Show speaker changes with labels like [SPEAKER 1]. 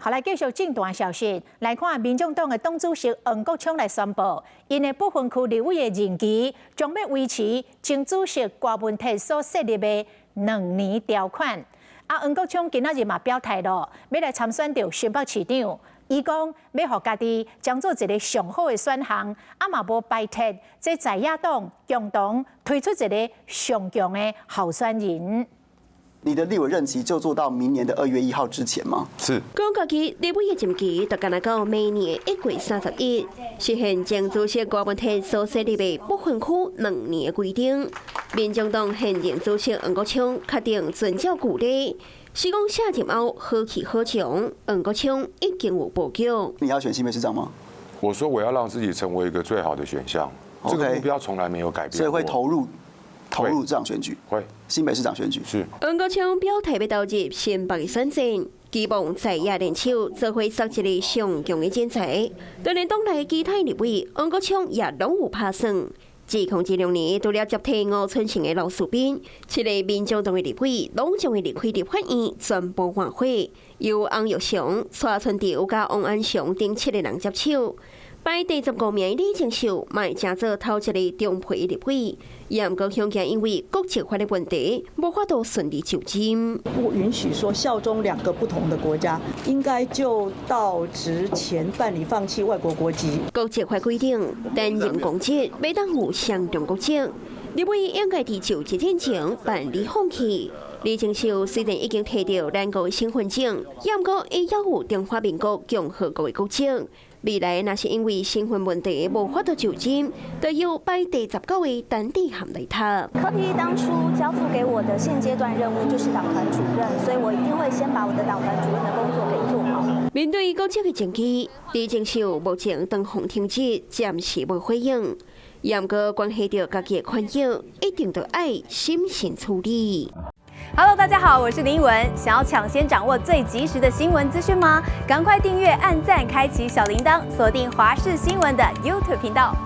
[SPEAKER 1] 好，來繼續政壇消息，來看民眾黨的黨主席黃國昌來宣布，𪜶的不分區立委的任期將欲維持前主席郭文鐵所設立的2年條款。啊，黃國昌今仔日嘛表態囉，欲來參選著新北市長。伊講欲予家己將做一个上好的選項，啊嘛無排斥這在野黨共同推出一个上強的候選人。
[SPEAKER 2] 你的立委任期就做到明年的2月1號之前嗎？
[SPEAKER 3] 是。
[SPEAKER 4] 講家己立委的任期，就干焦到明年1月31，實現前主席郭文鐵所設立的不分區2年的規定。民眾黨現任主席黃國昌確定遵照舊例，是講卸任後何去何從，黃國昌已經有布局。
[SPEAKER 2] 你要選新北市長嗎？
[SPEAKER 3] 我說我要讓自己成為一個最好的選項，這個目標從來沒有改變。
[SPEAKER 2] 所以會投入這場選舉，
[SPEAKER 3] 會
[SPEAKER 2] 新北市長選舉。
[SPEAKER 3] 是。
[SPEAKER 4] 黃國昌表態欲投入新北的選戰，期望在野聯手做伙捒一个上強的人才。當然，黨內其他立委，黃國昌也攏有拍算。2026年，除了接替吳春成的劉士斌，七个民眾黨的立委攏將會離開立法院，全部換血，由翁玉祥、蔡春潮佮王安祥等七个人接手。排第15名李正秀嘛會成做頭一个中皮立委，也毋過恐驚因為國籍法的問題，無法度順利就任。
[SPEAKER 5] 不允許說效忠兩個不同的國家，應該就到職前辦理放棄外國國籍。
[SPEAKER 4] 國籍法規定，擔任公職欲當有雙重國籍，立委應該佇就職之前辦理放棄。李正秀雖然已經提著兩國的身份證，也毋過伊猶有中華民國共和國的國籍。未來若是因為身份問題無法度就任，就由排第19的陳智菡來讀。
[SPEAKER 6] 柯 P 當初交付給我的現階段任務就是黨團主任，所以我一定會先把我的黨團主任的工作給做好。
[SPEAKER 4] 面對國籍的爭議，李正秀目前當紅停職，暫時無回應。也毋過關係著家己的權益，一定著愛審慎處理。
[SPEAKER 7] Hello，大家好，我是林文。想要搶先掌握最及時的新聞資訊嗎？趕快訂閱、按讚、開啟小鈴鐺，鎖定華視新聞的 YouTube 頻道。